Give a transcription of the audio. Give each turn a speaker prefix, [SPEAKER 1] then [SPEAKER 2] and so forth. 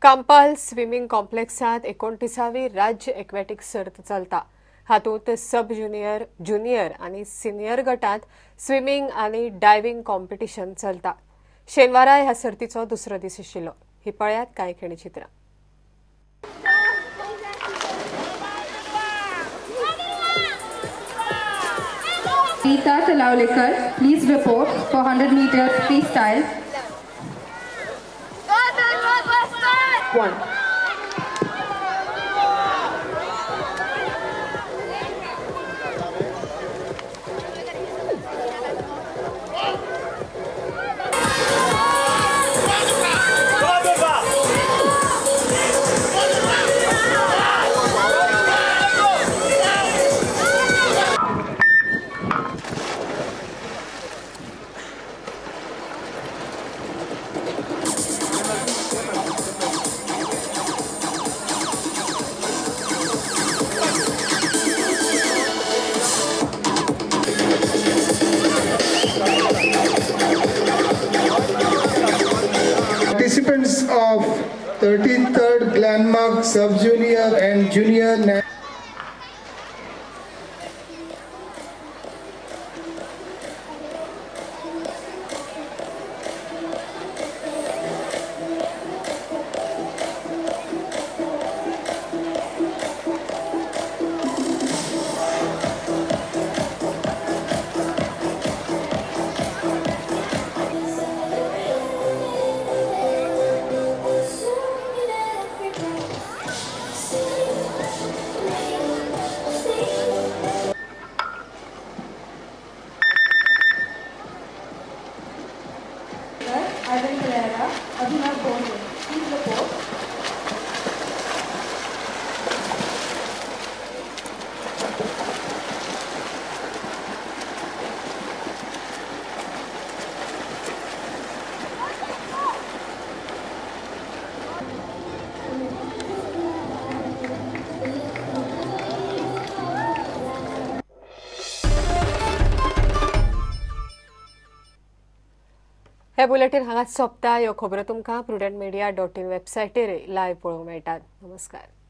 [SPEAKER 1] Campal swimming कॉम्प्लेक्सांत 29वी राज्य aquatic सर्त चलता. हातूंत सब ज्युनियर, ज्युनियर आनी सिनियर गटांत स्विमिंग आनी डायव्हिंग कॉम्पिटिशन चलता. शेनवारा ह्या सर्तीचो दुसरो दीस आशिल्लो. ही पळयात कांय खेणी चित्रां.
[SPEAKER 2] Neeta Talawlekar, please report for 100 meters freestyle.
[SPEAKER 1] 1.
[SPEAKER 3] Participants of 33rd Glenmark Sub-Junior and Junior
[SPEAKER 2] Arvind Pereira, Abhinav Bonde, please report.
[SPEAKER 1] हे बुलेटिन हांगाच सोंपता. ह्यो खबरो तुमकां prudentmedia.in वेबसायटीर लायव्ह पळोवंक मेळटात. नमस्कार.